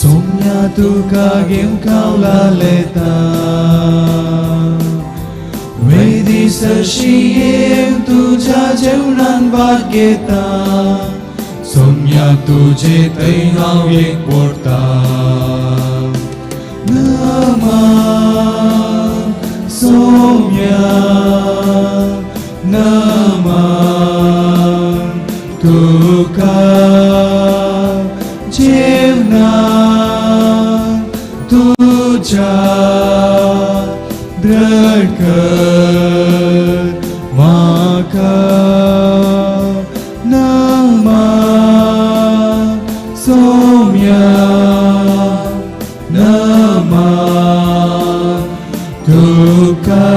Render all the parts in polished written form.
सोम्या तुका घेवंक कावलालेता वेदी सरशी येवन तुज्या जेवणान भाग घेता सोम्या तुजे थंय हांव एक पडटा नमन सोम्या नमन तुका जेवणान तुज्या द्रढ कर म्हाका नमन सोम्या नमन तुका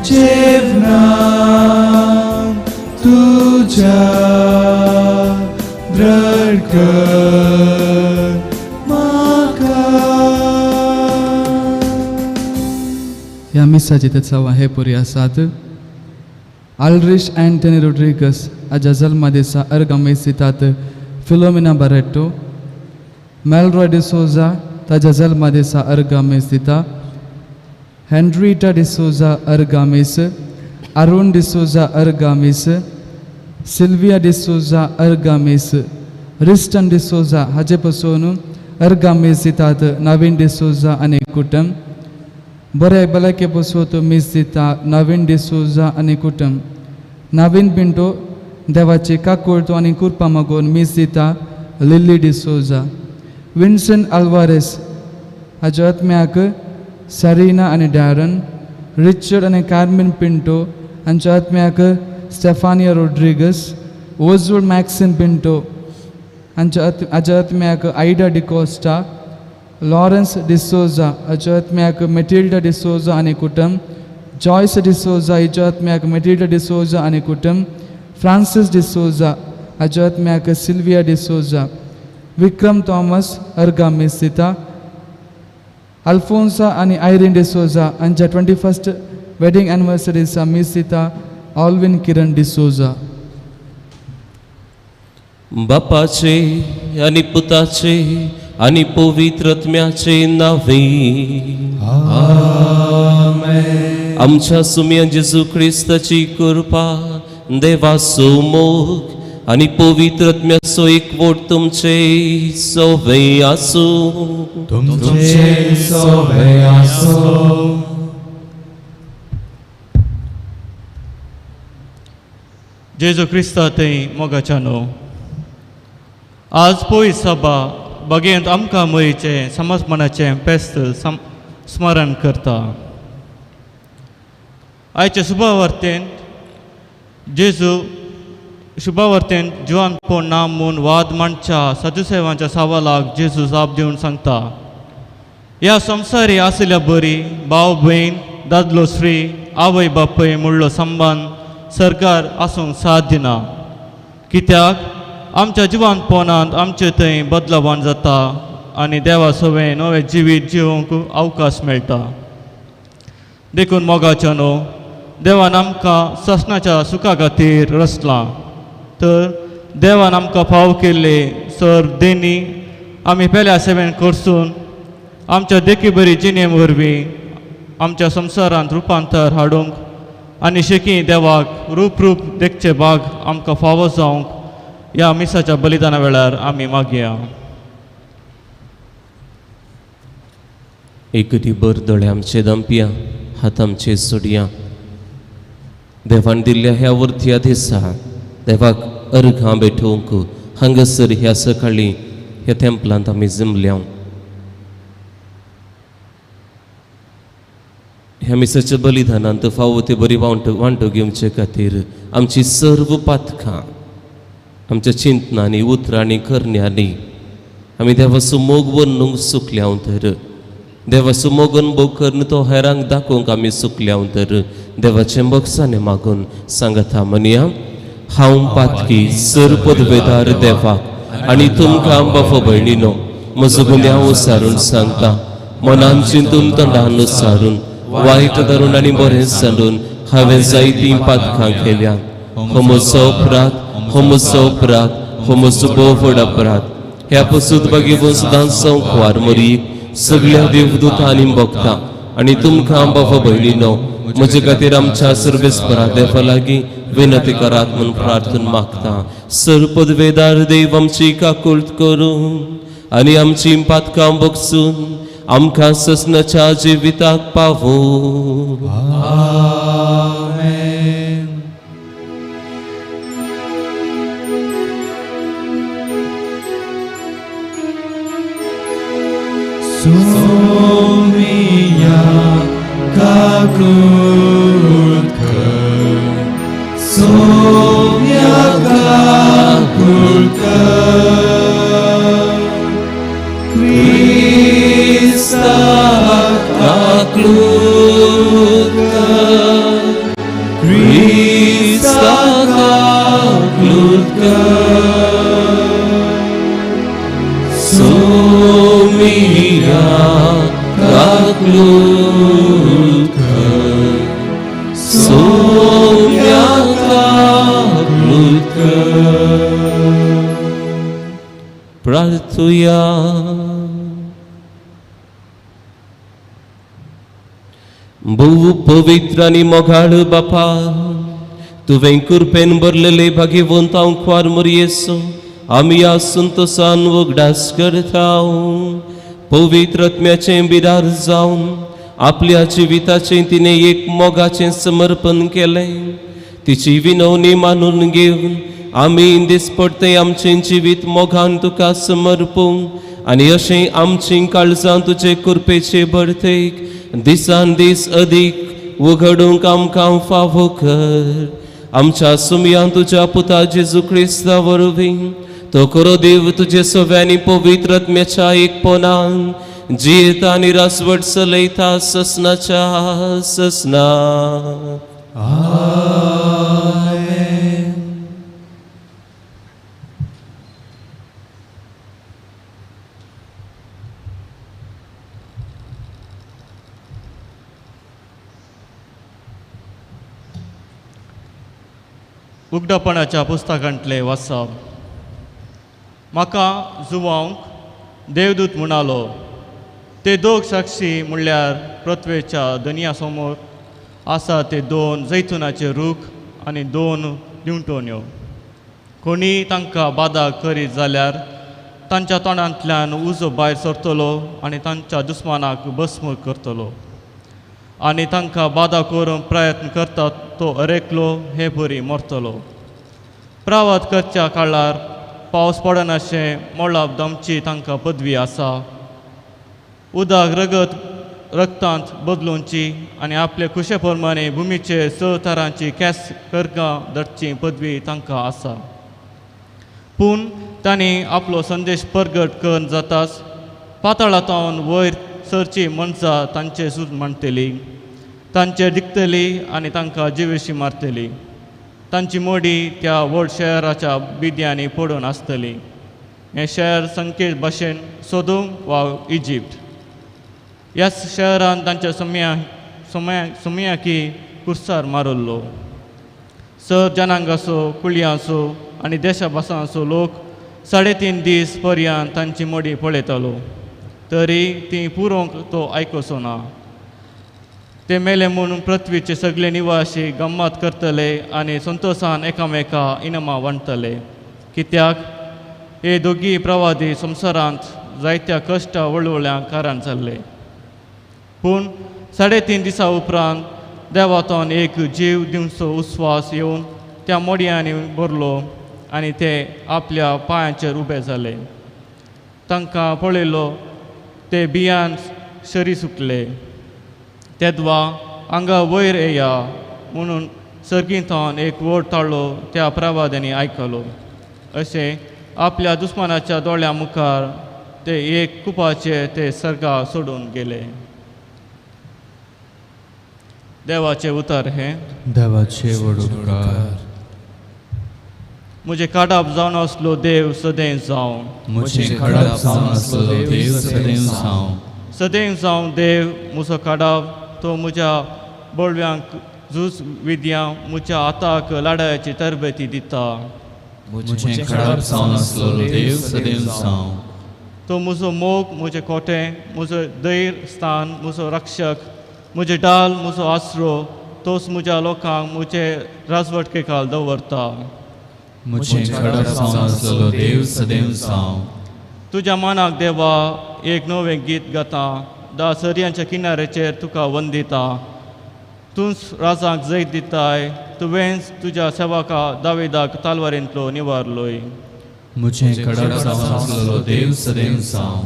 जेवणान तुज्या द्रढ कर म्हाका. ह्या मिसाची तेत्सांवां हे पुरी आसात. आल्रिश अँटनी रोड्रिगस हाज्या जल्मा दिसा अर्गां मीस दितात फिलोमिना बारेट्टो. मेलरॉय डिसोजा ताज्या जल्मा दिसा अर्गां मीस दिता. हेनरिटा डिसोजा अर्गां मीस. अरुण डिसोजा अर्गां मीस. सिल्विया डिसोजा अर्गां मीस. रिस्टन डिसोजा हाजे पसून अर्गां मीस दितात नवीन डिसोजा आनी कुटुंब. बऱ्या भलायके पसून मीस दिता नवीन डिसोजा आनी कुटुंब. नवीन पिंटो देवाची काकुळतो आनी कुरपा मागून मीस दिता लिल्ली डिसोजा. विन्सन आल्वारेस हाज्या आत्म्याक सरीना आनी डॅरन. रिचर्ड आनी कार्मेन पिंटो हांच्या आत्म्याक स्टेफानिया रोड्रिगस. ओजवळ मॅक्सिन पिंटो हांच्या हाज्या आत्म्याक आयडा डिकोस्टा. लॉरन्स डिसोजा हाच्या आत्म्याक मेटिल्डा डिसोजा आनी कुटुंब. जॉयस डिसोजा हिच्या आत्म्याक मेटिल्डा डिसोजा आनी कुटुंब. फ्रांसीस डिसोजा हाच्या आत्म्याक सिल्विया डिसोजा. विक्रम थॉमस अर्गां मीस दिता. अल्फोन्सा आनी आयरीन डिसोजा हांच्या 21st wedding anniversary दिसा मीस दिता ऑल्विन किरण डिसोजा. बापाचे आनी पुताचे आनी पवित्र आत्म्याचे नावे. आमच्या सुम्या जेजू क्रिस्ताची कृपा, देवाचो मोग आनी पवित्र आत्म्याचो एकवट तुमचे सोवे आसूं. तुमचे सोवे आसो. जेजू क्रिस्ता थंय मोगाच्या न्हू, आज पयस सभा बागेंत आमकां मयचें समजपणाचें पेस्त स्मरण करता. आयच्या शुभवार्तेंत जेजू शुभवार्तेंत जिवानपण ना म्हूण वाद मांडच्या सदुसेवांच्या सवालाक जेजू जाप दिवन सांगता, ह्या संवसारी आशिल्ल्या बरी भाव भयण, दादलो स्त्री, आवय बापूय म्हणलो संबंद सरकार आसूंक साथ दिना, कित्याक आमच्या जिवानपणांत आमचे थंय बदलावण जाता आनी देवा सवें नवें जिवीत जिवंक अवकाश मेळटा. देखून मोगाच्या न्हू, देवान आमकां ससनाच्या सुखा खातीर रचलां, तर देवान आमकां फाव केल्ले सर देनी आमी पेल्या सेवेन करसून आमच्या देखी बरी जिणे वरवीं आमच्या संवसारांत रुपांतर हाडूंक आनी शेकी देवाक रूप रूप देखचे भाग आमकां फावो जावंक ह्या मिसाच्या बलिदाना वेळार आमी मागया. एकटी बर दोळे आमचे दमपिया, हात आमचे सोडया. देवान दिल्ल्या ह्या वरत्या दिसा देवाक अर्घां भेटोवंक हांगासर ह्या सकाळीं ह्या तेंपलांत आमी जमल्या. ह्या मिसाच्या बलिदानांत फावो ते बरी वांटो वांटो घेवचे खातीर आमची सर्व पातकां आमच्या चिंतनांनी, उतरांनी, करण्यांनी आमी देवाचो मोग वर्णूंक चुकल्या तर, देवाचो मोग अनुभव करून तो हेरांक दाखोवंक आमी चुकल्या तर देवाचें भोगसाणें मागून सांगता म्हणया. हांव पातकी सर पदवेदार देवाक आनी तुमकां बाबा भयणीनो म्हजो गुन्यांव सारून सांगता. मनान चिंतून, तोंडान सारून, वायट धरून आनी बरें सांडून हांवें जायतीं पातकां केल्या. हो म्हजो अपराध, हो म्हजो अपराध, हो म्हजो भोव व्हड अपराध. ह्या पसूत बागेवन सदांच संकवार मरीक सगळ्या देवदूतांनी भोगता आनी तुमकां बाबा भयणीनो म्हजे खातीर आमच्या सर्वेस्परा देवा लागीं विनंती करात म्हूण प्रार्थना मागता. सर पदवेदार देव आमची काकुळट करून आनी आमची पातकां बगसून आमकां ससनाच्या जिविताक पावो. आमेन. सोमिया काकुळट कर, सोम्या काकुळट कर, क्रिस्ता काकुळट कर, क्रिस्ता काकुळट कर, सोमिया काकुळट कर, सोम्या काकुळट कर. प्रार्थुया. भोव पवित्र आनी मोगाळ बापा, तुवें कृपेन भरलेले भाग्यवंत आंकवार मरयेसो आमी संतोसान उगडास करता. पवित्र आत्म्याचें बिरार जावन आपल्या जिविताचें तिणें एक मोगाचें समर्पण केलें. तिची विनवणी मानून घेवन आमी दिसपडतें आमचें जिवीत मोगान तुका समर्पूंक आनी अशें आमचीं काळजां तुजे कृपेचे भरतेक दिसान दीस अदीक उघडूंक आमकां फावो कर. आमच्या सुमयान तुज्या पुता जेजू क्रिस्ता वरवीं तो खरो देव तुजे सव्यांनी पवित्र आत्म्याच्या एकपणान जियेता आनी रासवट चलयता ससनाच्या ससना. आमेन. उगडापणाच्या पुस्तकांतले वाचप. म्हाका जुवांक देवदूत म्हणालो, ते दोग साक्षी म्हणल्यार पृथ्वेच्या दनया समोर आसा ते दोन जैतुनाचे रूख आनी दोन दिवटोन्यो. कोणी तांकां बादा करीत जाल्यार तांच्या तोंडांतल्यान उजो भायर सरतलो आनी तांच्या दुस्मानाक भस्म करतलो. आनी तांकां बादा करूंक प्रयत्न करता तो अरेकलो हे बरी मरतलो. प्रावात करच्या काळार पावस पडनाशें मोळाब दमची तांकां पदवी आसा. उदक रगत रक्तांत बदलुंची आनी आपले खुशे प्रमाणे भुमीचेर स तरांची केस करगां धरची पदवी तांकां आसा. पूण तांणी आपलो संदेश परगट करून जाताच पातळांत वयर सरची मनशां तांचे सूज मांडटली, तांचे दिकतली आनी तांकां जिवेशी मारतली. तांची मोडी त्या व्हड शहराच्या बिद्यांनी पडून आसतली. हें शहर संकेत भाशेन सोदूम वा इजिप्त. ह्याच शहरान तांच्या सुमयाकी कुर्सार मारिल्लो. सर जनांगाचो कुळयांचो आनी देशा भासांचो लोक 3.5 दीस पर्यंत तांची मोडी पळयतालो, तरी ती पुरोवंक तो आयकोचो ना. ते मेले म्हणून पृथ्वीचे सगळे निवासी गम्मत करतले आनी संतोशान एकामेका इनामां वांटतले. कित्याक हे दोगी प्रवादी संवसारांत जायत्या कश्ट वळवळ्यांक कारण जाल्ले. पूण 3.5 दिसां उपरांत देवातोन एक जीव दिवचो उस्वास येवन त्या मोडयांनी भरलो आनी ते आपल्या पांयांचेर उबे जाले. तांकां पळयलो ते बियान शरी सुकले. तेदवा हांगा वयर येया म्हणून सर्गींतल्यान एक व्हड ताळो त्या प्रवाद्यांनी आयकलो. अशें आपल्या दुस्मानाच्या दोळ्यां मुखार ते एक कुपाचे ते सर्गा सोडून गेले. देवाचें उतर हें. देवाचे व्हड उपकार. म्हजें काडाप जावन आसलो देव सदैव जावं. म्हजें काडाप जावन आसलो देव सदैव जावं. सदैव जावं देव म्हजो काडाप, तो म्हज्या बळव्यांक झूज विद्या म्हज्या हाताक लडायाची तरबेती दिता. म्हजें खडप जावन आसलेलो देव सदैव जावं. तो म्हजो मोग, म्हजें कोटें, म्हजो धैर्य स्थान, म्हजो रक्षक, म्हजें डाल, म्हजो आसरो, तोच म्हज्या लोकांक म्हजे राजवटके खाल दवरता. म्हजें खडप जावन आसलेलो देव सदैव जावं. तुज्या मानाक देवा एक नवें गीत गाता, दा सरयांच्या किनाऱ्याचेर तुका वंदिता. तूंच राजांक जैत दिताय, तुवेंच तुज्या सेवका दाविदाक तालवारींतलो निवारलोय. म्हजें खडप जावन आसलेलो देव सदैव जावं.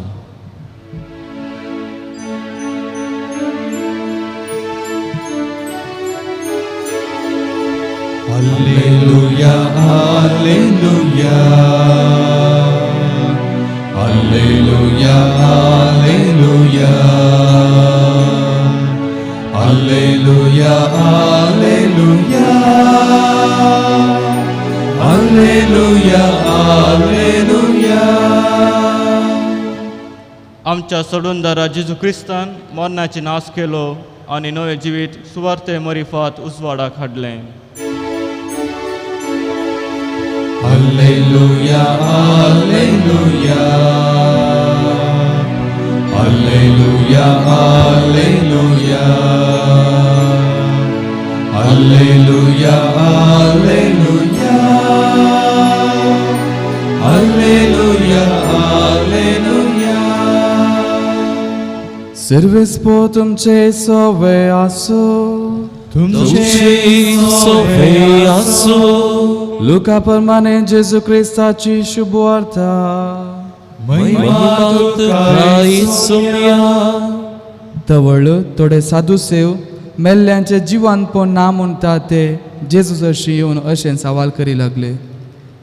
Alleluia, Alleluia, Alleluia, Alleluia, Alleluia, Alleluia, Alleluia, Alleluia. आमच्या सोडूनदारा जेजू क्रिस्तान मरणाची नाश केलो आनी नवें जिवीत सुवार्ते मरिफात उजवाडाक हाडलें. Alleluia, Alleluia, Alleluia, Alleluia, Alleluia, Alleluia, Alleluia, Alleluia. सर्वेस्पो तुमचे सोवे आसो. तुमचे सोवे आसूं. लुका प्रमाणे जेजू क्रिस्ताची शुभवार्ता. महिमा तुका इसुम्या. तवळ थोडे साधू सेव मेल्ल्यांचे जिवानपण ना म्हणटा ते जेजू सरशी येवन अशें सवाल करी लागले.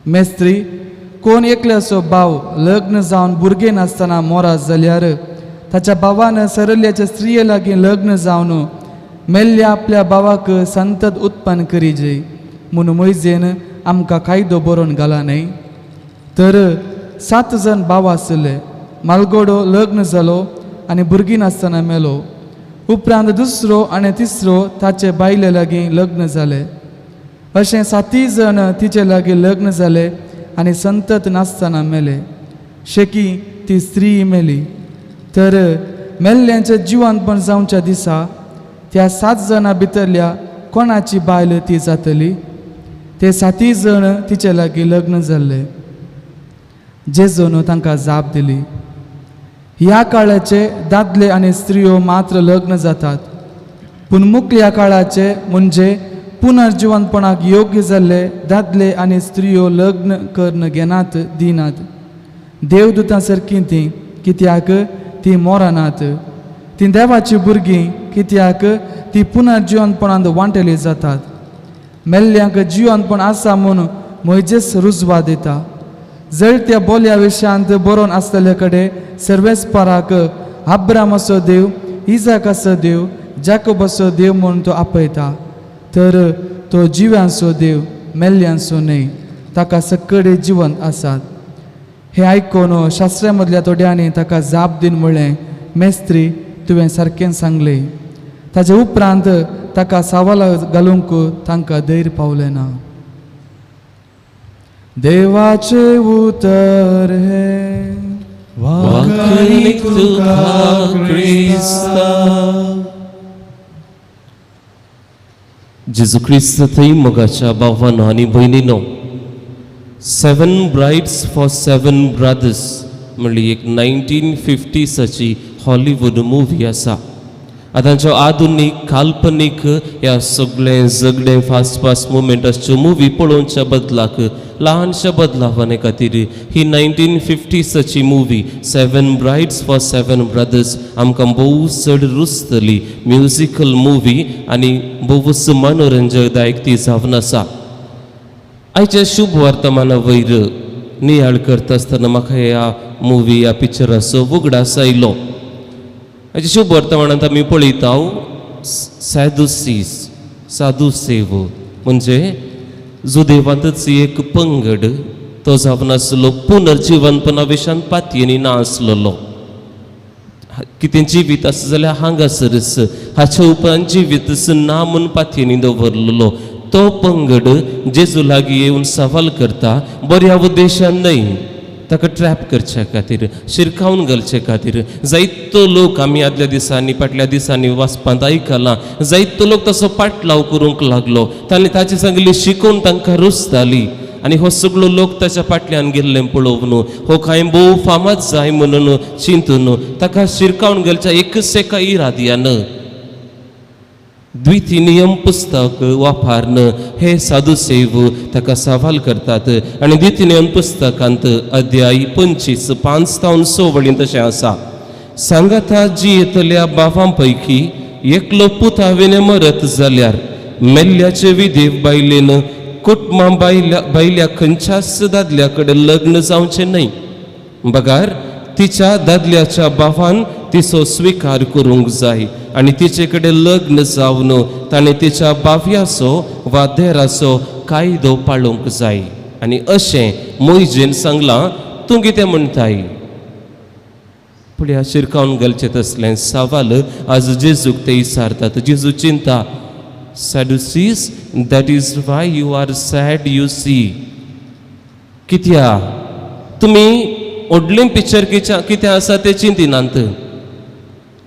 मेस्त्री, कोण एकल्याचो भाव लग्न जावन भुरगें नासतना मोरास जाल्यार ताच्या भावान सरल्याच्या स्त्रिये लागीं लग्न जावन मेल्ल्या आपल्या भावाक संतत उत्पन्न करीजे म्हूण मोयजेन आमकां कायदो बरोवन घाला न्हय. तर 7 जाण भाव आशिल्ले. मालगोडो लग्न जालो आनी भुरगीं नासतना मेलो. उपरांत दुसरो आनी तिसरो ताचे बायले लागीं लग्न जाले. अशें 7 जाण तिचे लागीं लग्न जाले आनी संतत नासतना मेले. शेकी ती स्त्री मेली. तर मेल्ल्यांच्या जिवनपण जावच्या दिसा त्या 7 जाणां भितरल्या कोणाची बायल ती जातली? ते 7 जाण तिचे लागीं लग्न जाल्ले. जेजून तांकां जाप दिली, ह्या काळाचे दादले आनी स्त्रियो मात्र लग्न जातात, पूण मुखल्या काळाचे म्हणजे पुनर्जिवनपणाक योग्य जाल्ले दादले आनी स्त्रियो लग्न करून घेनात दिनात. देवदूतां सारकीं तीं, कित्याक ती मोरनात. तीं देवाची भुरगीं, कित्याक ती पुनर्जिवनपणांत वांटेली जातात. मेल्ल्यांक जिवनपण आसा म्हूण म्हजेच रुजवा दिता. जळत्या बोलया विशयांत बरोवन आसलेले कडेन सर्वेस्पराक अब्रामाचो देव, इजाकाचो देव, जाकोबाचो देव म्हूण तो आपयता. तर तो जिव्यांचो देव, मेल्ल्यांचो न्हय. ताका सगळे जिवन आसात. हें आयकून शास्त्रा मदल्या थोड्यांनी ताका जाप दिवन म्हळें, मेस्त्री, तुवें सारकें सांगलें. ताजे उपरांत ताका सवाल घालूंक तांकां धैर्य पावलें ना. देवाचें उतर हें. वाखणीक तुका क्रिस्ता. जेजू क्रिस्त थंय मोगाच्या भावानो आनी भयणीनो, 7 ब्रायड्स फॉर 7 ब्रदर्स म्हणली एक 1950साची हॉलिवूड मुवी आसा. आतांच्यो आधुनीक काल्पनीक ह्या सगळें झगडें फास्ट फास्ट मुवमेंट आसच्यो मुवी पळोवच्या बदलाक ल्हानशा बदलावाने खातीर ही 1950साची मुवी 7 ब्रायड्स फॉर 7 ब्रदर्स आमकां भोव चड रुचतली. म्युजिकल मुवी आनी भोवच मनोरंजकदायक ती जावन आसा. आयच्या शुभ वर्तमाना वयर नियाळ करता आसतना म्हाका ह्या मुवी ह्या पिक्चराचो उगडास आयलो. आयच्या शुभ वर्तमानांत आमी पळयता सॅदुसीस, साधुसेव म्हणजे जुदेवांतच एक पंगड तो जावन आसलो पुनर्जिवनपणा विशांत पातयेनी ना आसलेलो. कितें जिवीत आसा जाल्यार हांगासरच, हाच्या उपरांत जिवीत ना म्हूण पातयेनी दवरलेलो. तो पंगड जेजू लागीं येवन सवाल करता बऱ्या उद्देशान न्हय, ताका ट्रॅप करचे खातीर, शिरकावन घालचे खातीर. जायतो लोक आमी आदल्या दिसांनी फाटल्या दिसांनी वाचपांत आयकलां, जायतो लोक तसो पाटलाव करूंक लागलो. ताणें ताची सगळी शिकोवन तांकां रुजताली आनी हो सगळो लोक ताच्या फाटल्यान गेल्ले पळोवन हो कांय भोव फामाद जाय म्हणून चिंतून ताका शिरकावन घालच्या एकच एका इराद्यान द्वितीय नियम पुस्तक वापरून हे साधू सेव ताका सवाल करतात. आनी द्वितीय नियम पुस्तकांत अध्याय 25 5 तावन 6 वळीन तशें आसा, सांगाता जियेतल्या बावां पैकी एकलो पुतावेने मरत जाल्यार मेल्ल्याचे विधेव बायलेन कुटुंबा बायल्या खंयच्याच दादल्या कडेन लग्न जावचें न्हय, बगार तिच्या दादल्याच्या भावान तिचो स्विकार करूंक जाय आनी तिचे कडेन लग्न जावन ताणें तिच्या बाव्याचो वा देराचो कायदो पाळूंक जाय. आनी अशें मोयजेन सांगलां, तूं कितें म्हणटाय? पळया शिरकावन घालचें तसलें सवाल आज जेजूक ते विचारतात. जेजू चिंता, Sadducees, that is why you are sad you see. कित्या तुमी व्हडलें पिक्चर कितें आसा तें चिंतिनात,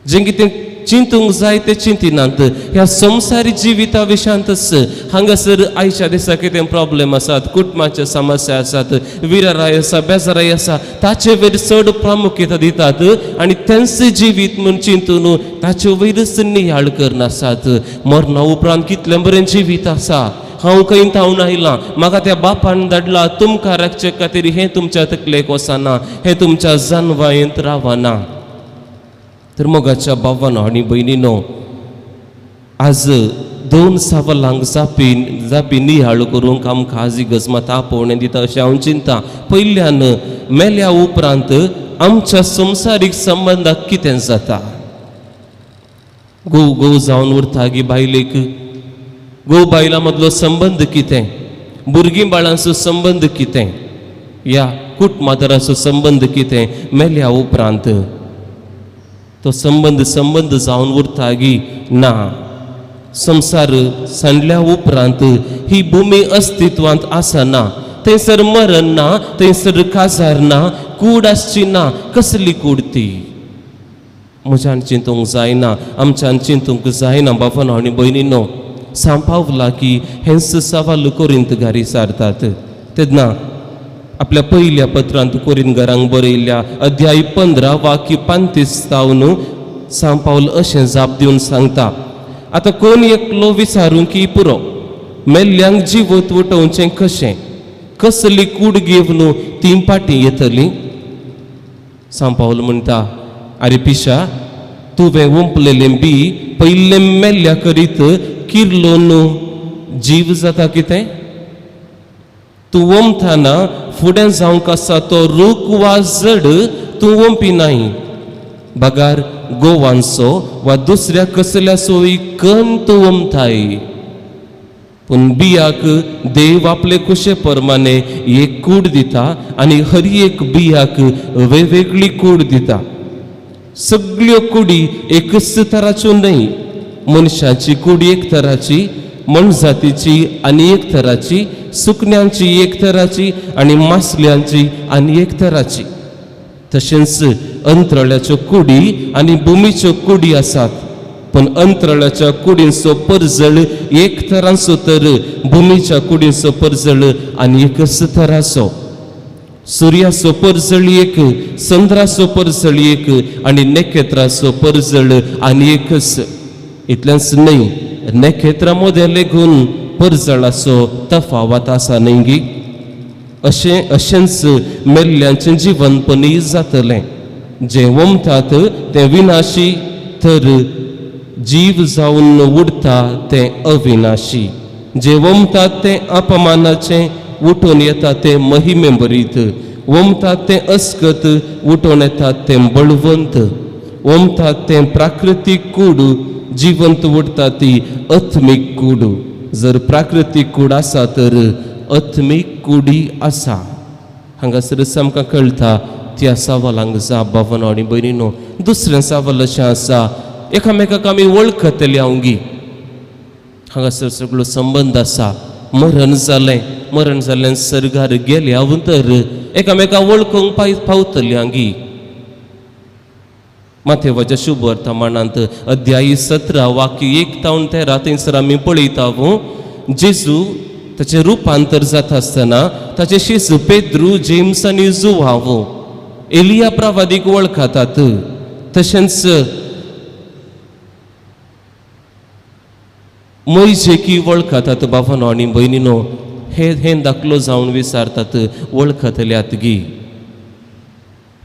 जें कितें चिंतूंक जाय तें चिंतिनात. ह्या संवसारी जिविता विशयांतच हांगासर आयच्या दिसा कितें प्रॉब्लेम आसात, कुटुंबाच्यो समस्या आसात, विराराय आसा, बेजाराय आसा, ताचे वयर चड प्रामुख्यता दितात आनी तेंच जिवीत म्हूण चिंतून ताचे वयरच नियाळ करनासात. मरणा उपरांत कितलें बरें जिवीत आसा, हांव खंय थावन आयलां, म्हाका त्या बापान धाडला तुमकां राखचे खातीर, हें तुमच्या तकलेक वचना, हें तुमच्या जानवायेंत रावना. तर मोगाच्या भावानो आनी भयणीनो, आज दोन सवालांक जापी जापी नियाळ करूंक आमकां आज गजमात आपोवणें दिता अशें हांव चिंता. पयल्यान मेल्या उपरांत आमच्या संवसारीक संबंदाक कितें जाता? घोव घोव जावन उरता गी बायलेक? घोव बायलां मदलो संबंद कितें? भुरगीं बाळांचो संबंद कितें? या कुटुंबादाराचो संबंद कितें? मेल्या उपरांत तो संबंद संबंद जावन उरता गी ना? संवसार सांडल्या उपरांत ही भुमी अस्तित्वांत आसना, थंयसर मरण ना, थंयसर काजार ना, कूड आसची ना. कसली कूड ती? म्हज्यान चिंतूंक जायना, आमच्यान चिंतूंक जायना. बाबानो आनी भयणीनो, सांपावला की हेंच सवाल कोरिंत घारी सारतात तेन्ना आपल्या पयल्या पत्रांत कोरिंत घरांक बरयल्ल्या अध्याय 15 वाक्य 35 तावन सांपावल अशें जाप दिवन सांगता, आतां कोण एकलो विचारूं की पुरो, मेल्ल्यांक जिवत उठोवचें कशें? कसली कूड घेवन ती पाटी येतली? सांपावल म्हणटा, आरे पिशा, तुवें वंपलेलें बी पयलें मेल्ल्या करीत किर्लोन जीव जाता कितें? तूं वमताना फुडें जावंक आसा तो रूख वा जड तूं वंपी नाय, बगार गोवांचो वा दुसऱ्या कसल्या सोयी कन तूं वमताय. पूण बियाक देव आपले कुशे प्रमाणे एक कूड दिता आनी हर एक बियाक वेगवेगळी कूड दिता. सगळ्यो कुडी एकच तराच्यो न्हय. मनशाची कूड एक तराची, मनजातीची आनी एक तराची, सुकण्यांची एक तराची आनी मासल्यांची आनी एक तराची. तशेंच अंतराळ्याच्यो कुडी आनी भुमीच्यो कुडी आसात, पूण अंतराळ्याच्या कुडींचो परजळ एक तरांचो तर भुमीच्या कुडींचो परजळ आनी एकच तराचो. सुर्याचो परजळ एक, चंद्राचो परजळ एक आनी नखेत्राचो परजळ आनी एकच. इतलेंच न्हय, नखेत्रां मदें लेगून परजळाचो तफावत आसा न्हय गी? अशें अशेंच मेल्ल्यांचें जिवनपणूय जातलें. जें वमतात तें विनाशी, तर जीव जावन उडता तें अविनाशी. जें वमतात तें अपमानाचें, उठून येता तें महिमे भरीत. वमतात तें अस्कत, उठून येता तें बळवंत. वमतात तें प्राकृतीक कूड, जिवंत उरता ती आत्मीक कूड. जर प्राकृतीक कूड आसा तर आत्मीक कुडी आसा. हांगासरच आमकां कळटा त्या सवालांक जाप. भावानो आनी भयणीनो, दुसरें सवाल अशें आसा, एकामेकाक आमी वळखतले हांव गी? हांगासर सगळो संबंद आसा. मरण जालें, मरण जाल्ल्यान सर्गार गेल्या तर एकामेका वळखूंक पावतली हांगी. माथेवाच्या शुभ वर्तमानांत अध्यायी 17 वाक्य 1 तावन 13 थंयसर आमी पळयता. जेजू ताचें रुपांतर जाता आसतना ताचे शिस पेद्रू, जेम्स आनी जुवाव एलिया प्रवादीक वळखतात. तशेंच मोयजेकी वळखतात. बाबानो आनी भयणीनो, हे हे दाखलो जावन विचारतात वळखतल्यात गी.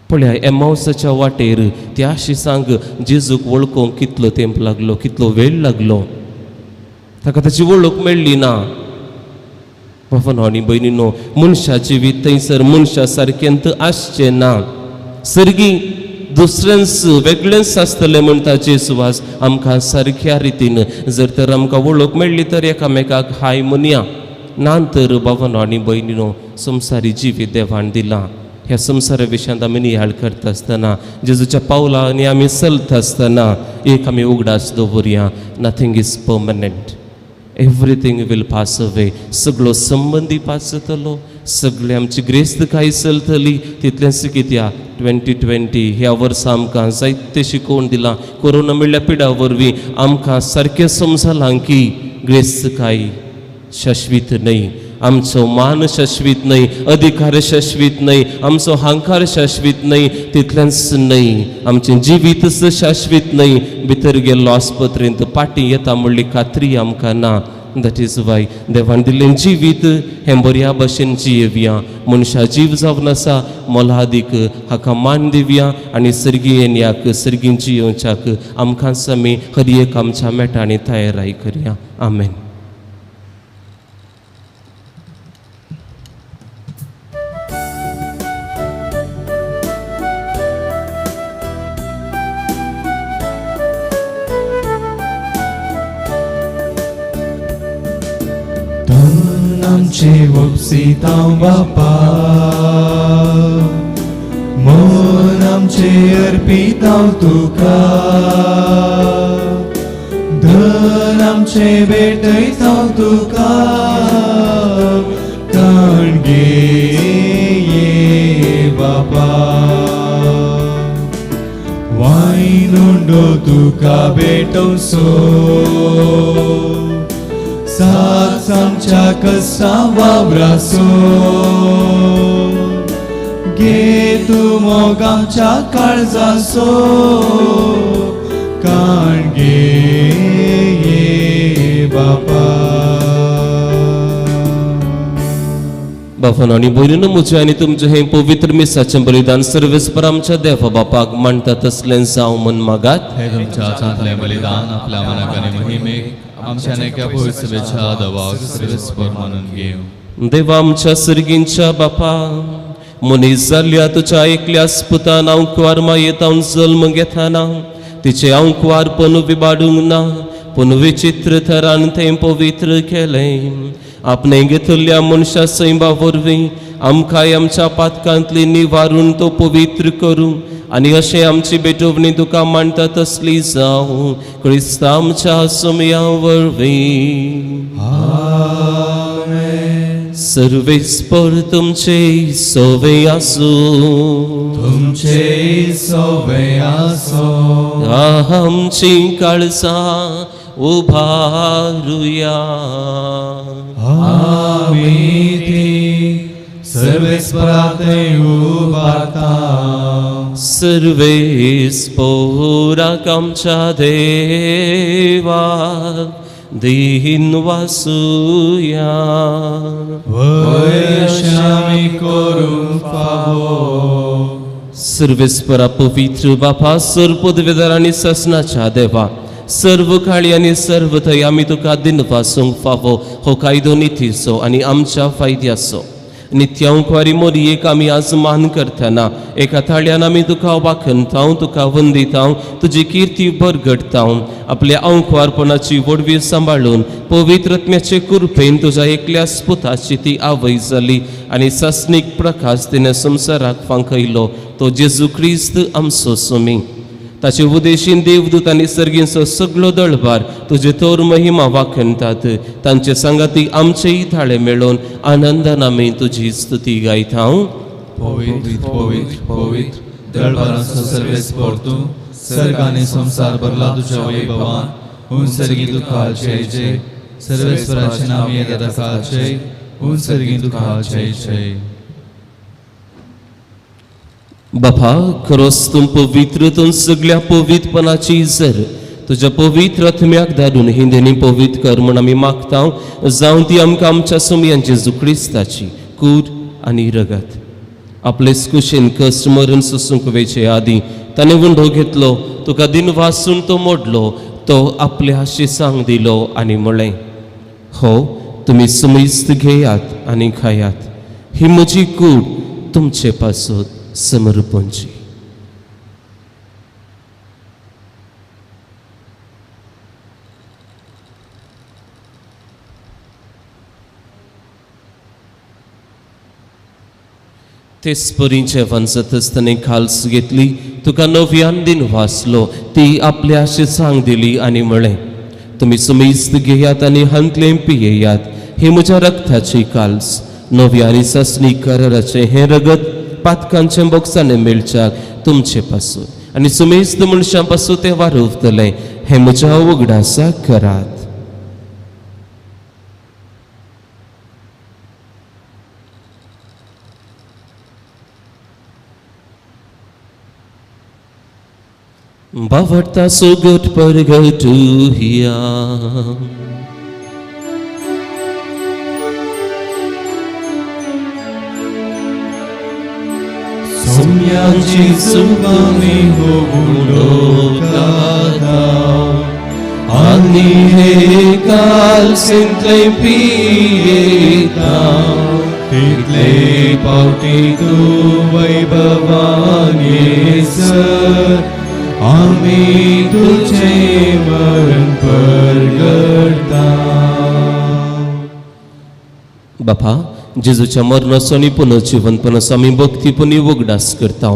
पळया एमावसाच्या वाटेर त्या शिसांक जेजूक वळखूंक कितलो तेंप लागलो, कितलो वेळ लागलो, ताका ताची वळख मेळ्ळी ना. बाबानो आनी भयणीनो, मनशा जिवीत थंयसर मनशा सारकें आसचें ना, सर्गी दुसरेंच वेगळेंच आसतलें म्हणटा जेजू आज आमकां सारक्या रितीन. जर तर आमकां वळख मेळ्ळी तर एकामेकाक हाय म्हणया, ना तर बाबानो आनी भयणीनो, संवसारी जिवीत देवान दिलां. ह्या संवसारा विशयांत आमी नियाळ करता आसतना, जेजूच्या पावलांनी आमी चलता आसतना एक आमी उगडास दवरुया, nothing is permanent, everything will pass away. सगळो संबंदी पास जातलो, सगळें आमची ग्रेस्तकाय चलतली. तितलेंच कित्याक 2020 ह्या वर्सा आमकां जायतें शिकोवन दिलां. कोरोना म्हणल्यार पिडा वरवीं आमकां सारकें समजलां की ग्रेस्तकाय शाश्वीत न्हय, आमचो मान शाश्वीत न्हय, अधिकार शाश्वीत न्हय, आमचो हांकार शाश्वीत न्हय. तितलेंच न्हय, आमचें जिवीतच शाश्वीत न्हय. भितर गेल्लो आस्पत्रेंत पाटी येता म्हणली खात्री आमकां ना. That is why देवान दिल्लें जिवीत हें बऱ्या भशेन जियेवया. मनशा जीव जावन आसा मोलादीक, हाका मान दिवया आनी सर्गी येण्याक, सर्गी जियोवच्याक आमकांच आमी हर एक आमच्या मेटांनी तयाराय करया. आमेन. आमचे वपसितां बापा, मन आमचे अर्पितां तुका, धन आमचे भेटयतां तुका, काणगे बापा, वायन उंडो तुका भेटोवचो, साथ आमच्या कसा वावरासो, घे तूं मोग आमच्या काळजासो, काणगे बापा. बाबांनो आनी भयणीनो, म्हजें आनी तुमचें हें पवित्र मिसाचें बलिदान सर्वेस्पर आमच्या देवा बापाक मांडटा तसलें जावं म्हूण मागात. हे तुमच्या हातांतलें बलिदान आपल्या मनाक आनी महिमेक आमच्या नेक्या पवित्र दवाक सर्वेस्पर मानून घेवं. देवा आमच्या सर्गींच्या बापा, मनीस जाल्ल्या तुज्या एकल्याच पुतान आंकवार मायेतावन जल्म घेतना तिचें आंकवारपण विबाडूंक ना, पूण विचित्र थरान तें पवित्र केलें. आपणें घेतिल्ल्या मनशा सैमा वरवीं आमकांय आमच्या पातकांतली निवारून तो पवित्र करूं आनी अशें आमची भेटवणी तुका मांडटा तसली जावं, क्रिस्ता आमच्या समया वरवीं. सर्वेस्पर तुमचे सवे आसूं, तुमचे सवे आसूं. आमची काळजां उभारुया. आमी ती सर्वेस्परांतय उबारता. सर्वेस्पोराक आमच्या देवा दीन वासुया. वयशामी करूंक फावो. सर्वेस्परा पवित्र बापा, सर्व पदवेदार आनी ससनाच्या देवा, सर्व काळी आनी सर्व थंय आमी तुका दिनवासूंक फावो. हो कायदो नितीचो आनी आमच्या फायद्याचो. नित्यांकवारी मोरयेक आमी आज मान करतना एका थाळ्यान आमी तुका वाखणताव, तुका वंदिताव, तुजी किर्ती बरगडताव. आपल्या आंकवारपणाची व्हडवी सांबाळून पवित्र आत्म्याचे कृपेन तुज्या एकल्या पुताची ती आवय जाली आनी सासणीक प्रकाश तिणें संवसाराक फांकयलो, तो जेजू क्रिस्त आमचो स्वामी. ताचे उदेशीन देवदूत आनी सर्गींचो सगळो दळभार तुजे तोर महिमा वाखणतात. तांचे सांगाती आमचेय थाळे मेळोवन आनंदान आमी तुजी स्तुती गायता. पवित्र पवित्र पवित्र दळभारांचो सर्वेस्पर तूं, सर्ग आनी संवसार भरला तुज्या वैभवान. हून सर्गी तुका जय जय. सर्वेस्पराचे नांव येता ताका जय. हून सर्गी तुका जय जय. बापा, खरोच तूं पवित्र, तूं सगळ्या पवित्रपणाची जर तुज्या पवित्र आत्म्याक धाडून हिंदेनी पवित्र कर म्हूण आमी मागता. जावं ती आमकां आमच्या सुमयांची जुकळिस्ताची कूड आनी रगत. आपले कुशीन कश्ट मरण सोसूंक वेचे आदीं ताणें उंडो घेतलो, तुका दिन वासून तो मोडलो, तो आपल्या शिसांक दिलो आनी म्हळें, हो तुमी सुमेस्त घेयात आनी खायात, ही म्हजी कूड तुमचे पासत समर्पणची. तेच परी जेवण जातच ताणें खाल्स घेतली, तुका नव्यान दिन वाचलो, ती आपल्या शिसांक दिली आनी म्हळें, तुमी सुमेस्त घेयात आनी हांतलें पियेयात, ही म्हज्या रक्ताची काल्स, नव्या आनी सासणी कराराचें हें रगत पातकांचें बोगसाणें मेळच्याक तुमचे पासून आनी सुमेस्त मनशां पासून तें वारवतलें, हें म्हज्या उगडासाक करात. बावडता सोगट परगटुया. सोम्याची सुखामी होऊन गाता आनी हे काल सिंतले पियेता, तितले पावटी तूं वैभवान येसर आमी तुझे मरण परगडता. बापा, जेजूच्या मरणाचो आनी पुनर्जिवनपणाचो आमी भक्तीपणी उगडास करता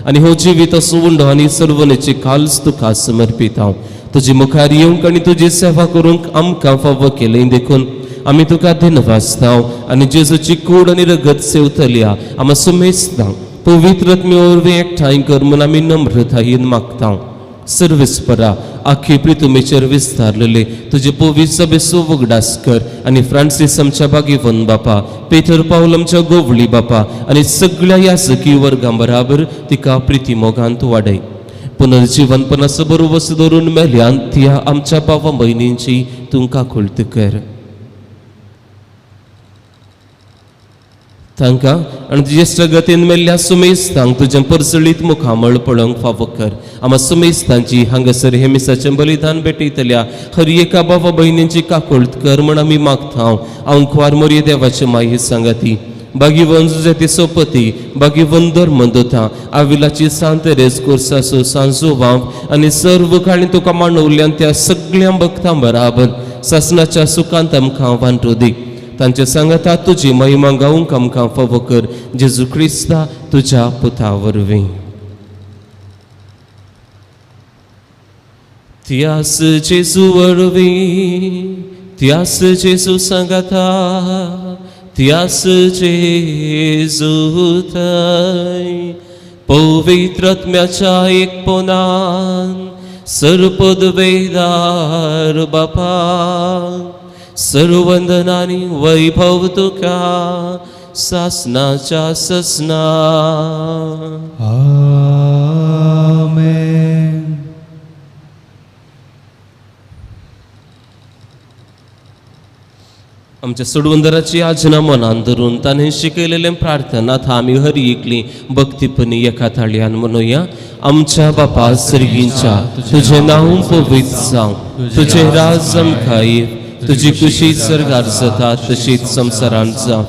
आनी हो जिवीत असो उंडो आनी सर्वनेची खालस तुका समर्पिता. तुजी मुखार येवंक आनी तुजी सेवा करूंक आमकां फावो केलें देखून आमी तुका धन्यवाद आनी जेजूची कूड आनी रगत सेवतल्या आमा सुमेस्तां पवित्र आत्मे वरवीं एकठांय कर म्हूण आमी नम्रतायेन मागता. सर्वेस्परा, आखी प्रितुमेचेर विस्तारलेले तुजे पवित्र सभेचो उगडास कर आनी फ्रांसीस आमच्या बागेवन बापा, पेटर पावल आमच्या गोवळी बापा आनी सगळ्या यासकी वर्गां बराबर तिका प्रिती मोगांत वाडय. पुनर्जिवनपणाचो बरोवस दवरून मेल्यान त्या आमच्या बाबा भयणींची तुमकां खुलत कर. तांकां आनी ज्येश्ठ गतीन मेल्ल्या सुमेस्तांक तुजें परसळीत मुखामळ पळोवंक फावो कर. आमा सुमेस्तांची हांगासर हे मिसाचें बलिदान भेटयतल्या हर एका बाबा भयणींची काकुळट कर म्हूण आमी मागता. हांव कुवार मोरये देवाचे माये सांगाती बागीवन जुजेती सोपती बागीवन धर्मदोता आविलाची सांत रेज कोर्सासो सांजो वाव आनी सर्व काळी तुका मांडवल्यान त्या सगळ्या भक्तां बराबर सासनाच्या सुखांत आमकां वांटो दी. तांचे सांगाता तुजी महिमा गावंक आमकां फावो कर, जेजू क्रिस्ता तुज्या पुता वरवीं. त्यास जेजू वरवीं, त्यास जेजू सांगाता, त्यास जेजू थंय पवित्र आत्म्याच्या एकपणान सर्वपदवेदार बापा, सर्वंदनानी वैभव तुका सासनाच्या ससना. आमेन. आमच्या सोडवंदराची आजना मनान धरून ताणें शिकयलेलें प्रार्थना आमी हरी एकली भक्तीपणी एका थाळयान म्हणुया. आमच्या बापा सर्गींच्या, तुजें नांव पवित्र जावं, तुजें राज आमकां येवं, तुजी कुशी सर्गार जाता तशीच संवसारांत जावं.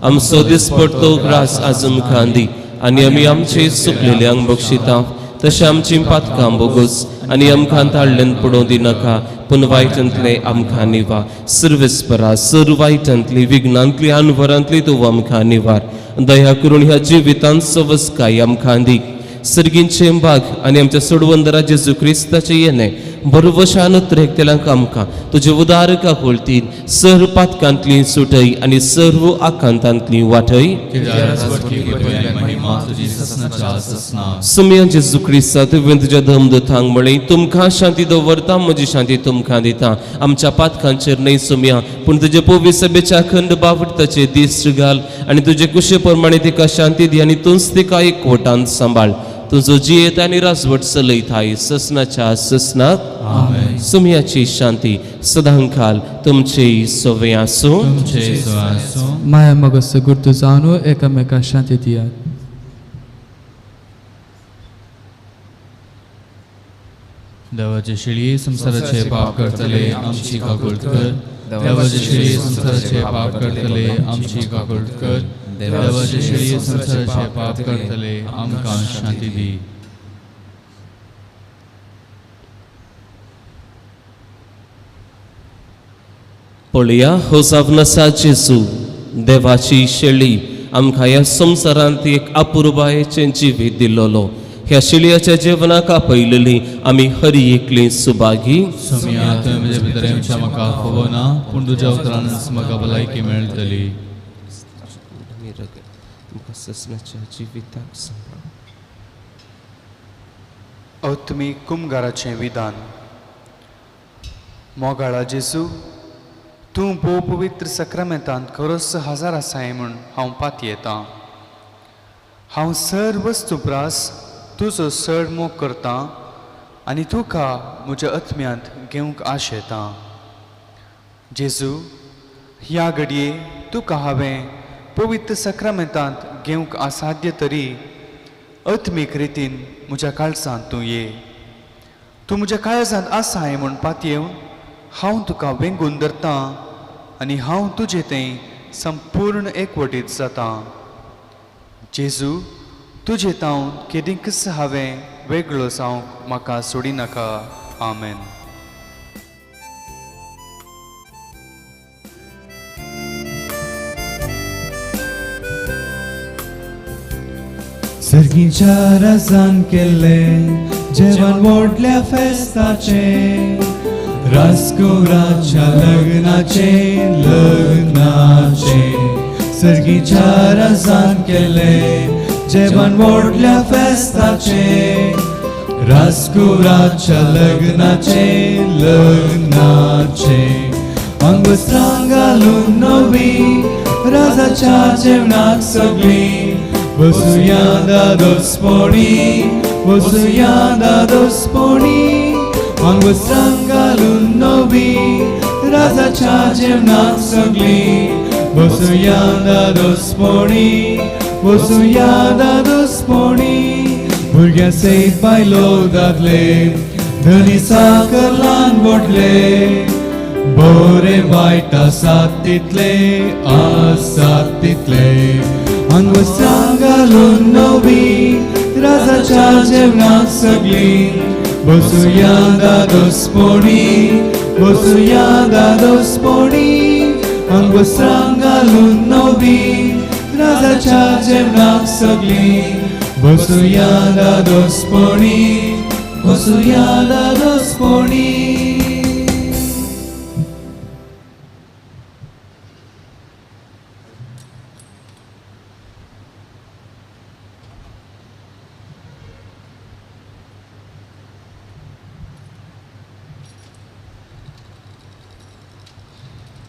आमचो दिसपडतो ग्रास आज आमकां दी आनी आमी आमचे चुकलेल्यांक बक्षिता तशें आमची पातकां बोगोस आनी आमकां ताळ्ळेन पडोवं दिनाका, पूण वायटांतलें आमकां निवार. सर्वेस्परा, सर वायटांतली विघ्नांतली अनवरांतली तूं आमकां निवार. दया करून ह्या जिवितांत सवसकाय आमकां दी. सर्गींचें बाग आनी आमच्या सोडवंदरा जेजू क्रिस्ताचें येणें बरोवशान त्रेकतेल्यांक आमकां तुजे उदारका कोलतीन सर्व पातकांतली सुटय आनी सर्व आकांतांतली वाटय. सुमया जेजू क्रिस्ता तुवें तुज्या धमदूतांक म्हळें तुमकां शांती दवरता म्हजी शांती तुमकां दिता. आमच्या पातकांचेर न्हय सुमया पूण तुजे पवित्र सभेच्या अखंड बावडताचेर दीस घाल आनी तुजे कुशे प्रमाणे तिका शांती दी आनी तूंच तिका एकवटान सांबाळ. तुजो जियेत आनी राजवट चलयताय ससनाच्या ससनाक. सुमयाची शांती सदांकाल तुमचे सवे आसूं. माया मगस गुर्तू जावन एकामेका शांती दियात. देवाचे शिळी संवसाराचे पाप करतले आमची काकुळट कर. देवाचे शिळी संवसाराचे पाप करतले आमची काकुळट कर. देवाचे शिळी संवसाराचे पाप करतले आमकां शांती दी. पळया हो जावन आसा जेजू देवाची शेळी आमकां ह्या संवसारांत एक अपुरबायेचें जिवीत दिल्लो. ह्या शिळयाच्या जेवणाक आपयलेली आमी हरी एकली सुभागी. सोमया तुवें म्हजे भितर येवचें म्हाका फावो ना पूण तुज्या उतरानच म्हाका भलायकी मेळटली. आत्मीक कुमगाराचें विधान. मोगाळा जेजू तूं भोव पवित्र सक्रामेंतांत खरोच हजार आसाय म्हूण हांव पातयेतां. हांव सर वस्तू प्रास तुजो चड मोग करतां आनी तुका म्हज्या आत्म्यांत घेवंक आशेतां. जेजू ह्या घडये तुका हांवें पवित्र सक्रामेंतांत घेवंक असाध्य तरी आत्मीक रितीन म्हज्या काळजांत तूं ये. तूं म्हज्या काळजांत आसाय म्हूण पातयेवन हांव तुका वेंगून धरतां आनी हांव तुजे थंय संपूर्ण एकवटीत जातां. जेजू तुजे तावन केदींकच हांवें वेगळो जावंक म्हाका सोडिनाका. आमेन. सर्गीच्या राजान केल्लें जेवण व्हडल्या फेस्ताचें राजकुवराच्या लग्नाचें लग्नाचें. सर्गीच्या राजान केल्लें जेवण व्हडल्या फेस्ताचें राजकुवराच्या लग्नाचें लग्नाचें. अंगवस्त्रां घालून नवी राजाच्या जेवणाक सगळीं बसुया दादोसपणी बसुया दादोसपणी. अंगवस्त्रां घालून नवी राजाच्या जेवणाक सगळीं बसुया दादोसपणी बसुया दादोसपणी. भुरग्यां सयत बायलो दादले धनी साकर ल्हान व्हडले बरे वायट आसात तितले आसात तितले. अंगवस्त्रां घालून नवी राजाच्या जेवणाक सगळीं बसुया दादोसपणी बसुया दादोसपणी. अंगवस्त्रां घालून नवी राजाच्या जेवणाक सगळीं बसुया दादोसपणी बसुया दादोसपणी.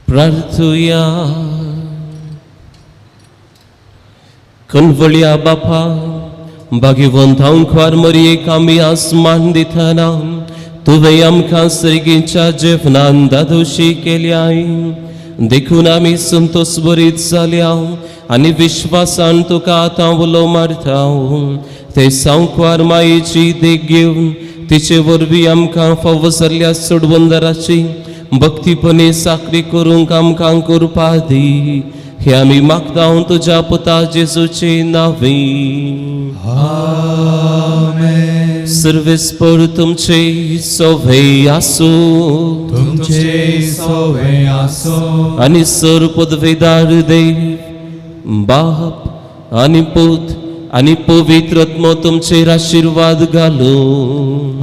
प्रार्थुया. कनवळया बापा भाग्यवंत हांव मरयेक आमी आसमान दितना तुवें आमकां सर्गीच्या जेवणान दादोशी केल्याय देखून आमी संतोष बरीत जाल्या आनी विश्वासान तुका आतां उलो मारता. ते सांकवार मायेची देख घेवन तिचे वरवीं आमकां फावो जाल्ल्या सोडवंदराची भक्तीपणे साकरी करूंक आमकां करपा दी. हे आमी मागता तुज्या पुता जेजूचे नांवे. आमेन. सर्वेस्पर तुमचे सोवे आसूं. तुमचे सोवे आसूं. आनी सर पदवेदार देव बाप आनी पूत आनी पवित्र आत्मो तुमचेर आशिर्वाद घालूं.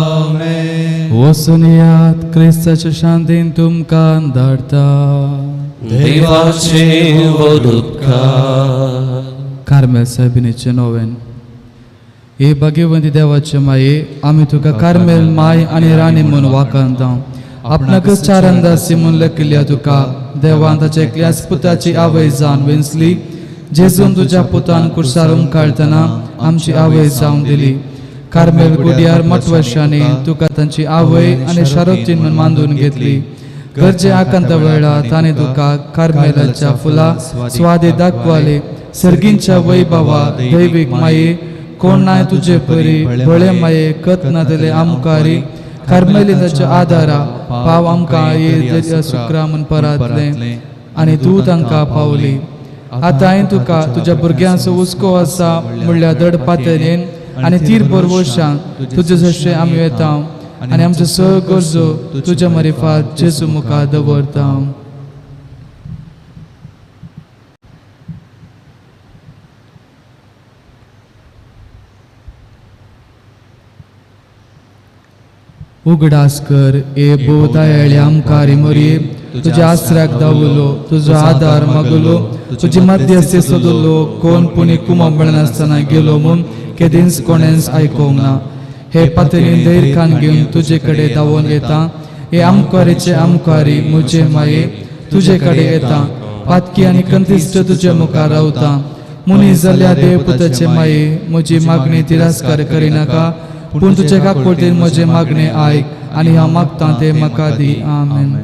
आमेन. वचून येयात, क्रिस्ताच्या शांतीन तुमकां धाडटा. देवाचे व्हड उपकार. कार्मेल सायबिणीचें नोवेन. हे भाग्यवंती देवाचे माये, आमी तुका कार्मेल माय आनी राणी म्हूण वाखाणता. आपणाकच चारंदासी म्हूण लेखिल्ल्या तुका देवान ताच्या एकल्याच पुताची आवय जावन वेंचली. जेजून तुज्या पुतान कुर्सार उमकाळतना आमची आवय जावन दिली. कार्मेल गुड्यार मटवशांनी तुका तांची आवय आनी शारोतीन म्हूण मांदून घेतली. गरजे आकांता वेळार ताणें तुका कार्मेलाच्या फुलां स्वादे दाखवाले. सर्गींच्या वैभवा दैवीक माये, कोण नाय तुजे परी भोळे माये, कत नातले आमकारी कार्मेलिनाच्या आदारा पाव आमकां ये सुक्रा म्हूण परातलें आनी तूं तांकां पावली. आतां हांवें तुका तुज्या भुरग्यांचो हुस्को आसा म्हणल्यार दड पातळेन आनी तीर बरवशान तुजे जशें आमी येता आनी आमच्यो सगळ्यो गरजो तुज्या मारिफात जेजू मुखार दवरता. उगडास कर ए भोवतायळ्या आमकारी मोरये, तुज्या आसऱ्याक दावलो, तुजो आदार मागलो, तुजी मध्यस्थी सोदलो. कोण पुणी कुमो मेळनासतना गेलो म्हूण केदींच कोणेंच आयकोंक ना. हे पातळीन धैर्यान घेवन तुजे कडेन धांवोन येता. हे आमकारीचे आमकारी म्हजे माये, तुजे कडेन येता. पातकी आनी कंतिश्ट तुजे मुखार रावता. मनीस जाल्या देवपुताचे माये, म्हजी मागणी तिरस्कार करिनाका, पूण तुजे काकुळटेन म्हजें मागणें आयक आनी हांव मागतां तें म्हाका दी. आमेन.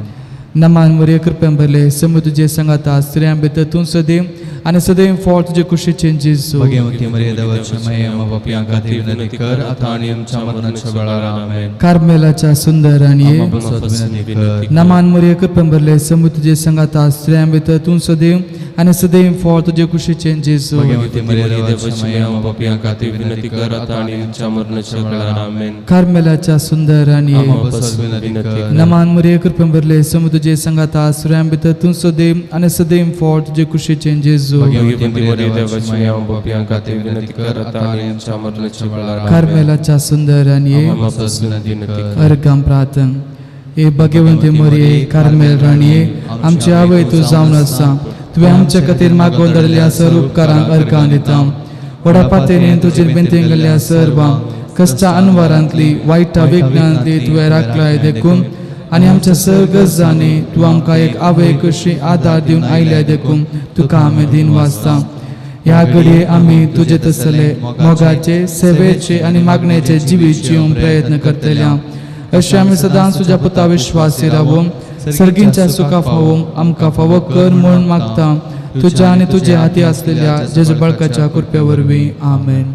नमान मोरये, कृपेन भरले, समू तुजे सांगाता, स्त्रियां भितर तूं सदैव आनी सदैव फळ तुजे कुशीचें जेजू. भगवती मरिया देवाच्या माये, आम्हा पापयां खातीर विनंती कर आता आनी आमच्या मरणाच्या वेळार. आमेन. कार्मेलाच्या सुंदर राणये, आम्हा पासत विनंती कर. नमान मोरये, कृपेन भरले, समू तुजे सांगाता, स्त्रियां भितर तूं सदैव आनी सदैव फळ तुजे कुशीचें जेजू. भगवती मरिया देवाच्या माये, आम्हा पापयां खातीर विनंती कर आता आनी आमच्या मरणाच्या वेळार. आमेन. कार्मेलाच्या सुंदर राणये, आम्हा पासत विनंती कर. नमान मोरये, कृपेन भरले, समू तुजे सांगाता, स्त्रियां भितर तूं सदैव आनी सदैव फळ तुजे कुशीचें जेजू. भगवती मरिया देवाच्या माये, आम्हा पापयां खातीर विनंती कर आता आनी आमच्या मरणाच्या वेळार. आमेन. कार्मेलाच्या सुंदर राणये, आम्हा पासत विनंती कर. अर्घां प्रार्थन. हे भगवंती मोरये, कार्मेल राणये, आमची आवय तूं जावन आसा. तुवें आमच्या खातीर मागोवन धाडिल्ल्या सर उपकारांक अर्घां दिता. व्हडा पातळेन तुजेर बेंतीन गेल्ल्या सर्वां कश्टा अनवारांतली वायटा विघ्नांतली तुवें राखलाय देखून आनी आमच्या सर गरजांनी तूं आमकां एक आवय कशी आदार दिवन आयल्या देखून तुका आमी दिन वाचता. ह्या घडये आमी तुजे तसले मोगाचे, सेवेचे आनी मागण्याचे जिवीत जिवंक प्रयत्न करतल्या. अशें आमी सदांच तुज्या पुता विश्वासी रावून सर्गींच्या सुखा फावोवंक आमकां फावो कर म्हूण मागता. तुज्या आनी तुजे हाती आसलेल्या जेजू बाळकाच्या कृपे वरवीं. आमेन.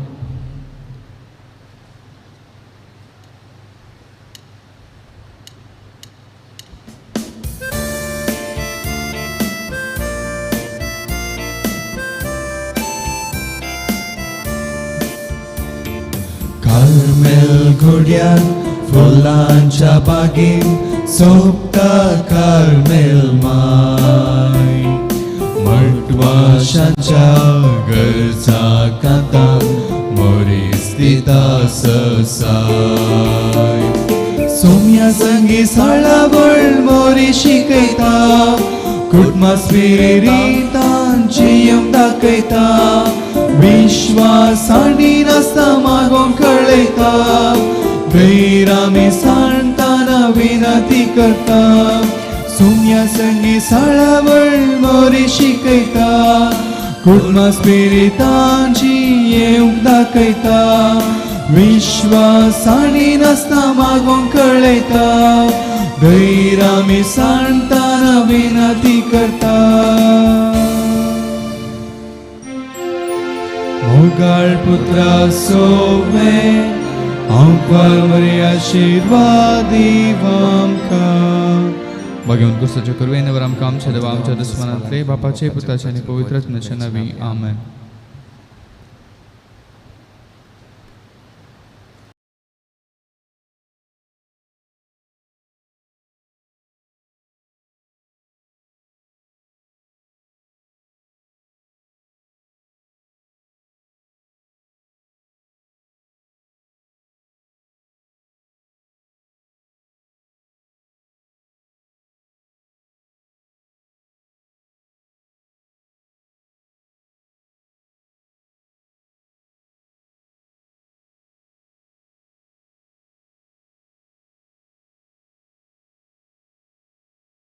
कार्मेल घोड्यान फुलांच्या बागेन सोबता कार्मेल माय, मटवाशाच्या गरजा कांतान मोरीस दिता ससाय. सोम्या संगी साळावळ मोरी शिकयता, कुटुंबा स्पिरितान जियेवंक दाखयता, विश्वासांनी नासता मागोवंक कळयता, धैर्यामी सांगताना विनंती करता. सोम्या संगी साळावळ मोरी शिकयता, कुटुंबा स्पिरितान जियेवंक दाखयता, विश्वासांनी नासता मागोवंक कळयता, धैर्यामी सांगताना विनंती करता. मोगाळ पुत्रा सोवे आमकां मरे आशिर्वाद आमकां. भगवंत क्रिस्ताच्या कृपेन आमकां आमच्या देवा आमच्या दुस्मनांतले बापाचे पुताचे आनी पवित्र आत्म्याच्या नांवी. आमेन.